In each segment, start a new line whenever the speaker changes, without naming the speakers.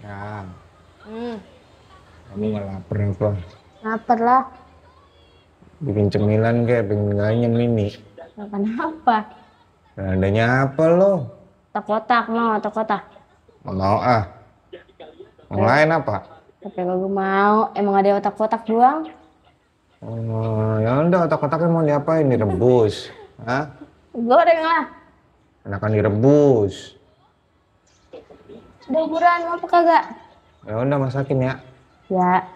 Yang,
Hmm,
kamu nggak lapar apa?
lapar lah.
Bikin cemilan kayak pengen mini.
Makan apa?
Nah, adanya apa lo?
Otak-otak mau, otak-otak.
Nggak mau ah. Yang
Eh,
lain apa?
tapi gue mau. Emang ada otak-otak doang?
Oh, ya udah otak-otaknya mau diapain? Direbus? Hah?
Goreng lah.
Enakan direbus.
Udah buruan mau apa kagak?
Ya udah masakin ya.
Ya.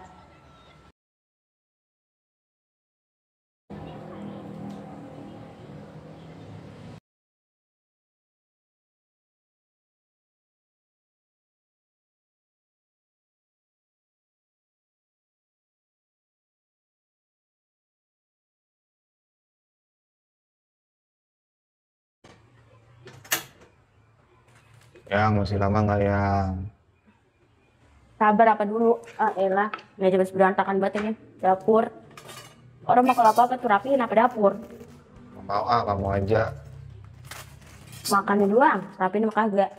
Yang masih lama nggak yang?
Sabar apa dulu? Ah elah. Nggak jelas berantakan banget ini. Dapur. Orang mau kalau apa-apa tuh rapiin apa dapur.
Nggak mau ah, kamu aja.
Makannya doang. Rapiin apa kagak.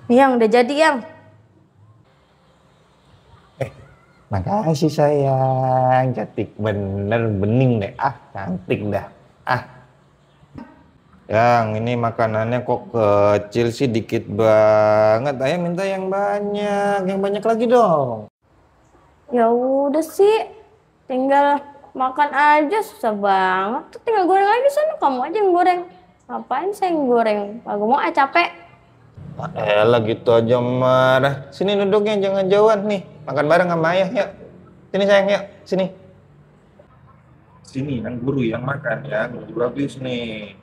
Yang udah jadi yang.
Makasih sayang, cantik bener, bening deh. Ah, cantik dah. Ah, yang ini makanannya kok kecil sih, dikit banget. Ayah minta yang banyak lagi dong.
Ya udah sih. Tinggal makan aja susah banget. Tuh tinggal goreng lagi sana. Kamu aja yang goreng. Ngapain saya yang goreng? Aku mau capek.
Ah, elah gitu aja marah. Sini duduknya, jangan jauhan nih. Makan bareng sama ayah, yuk. Sini sayang, yuk. Sini. Sini, yang guru yang makan ya. Guru habis nih.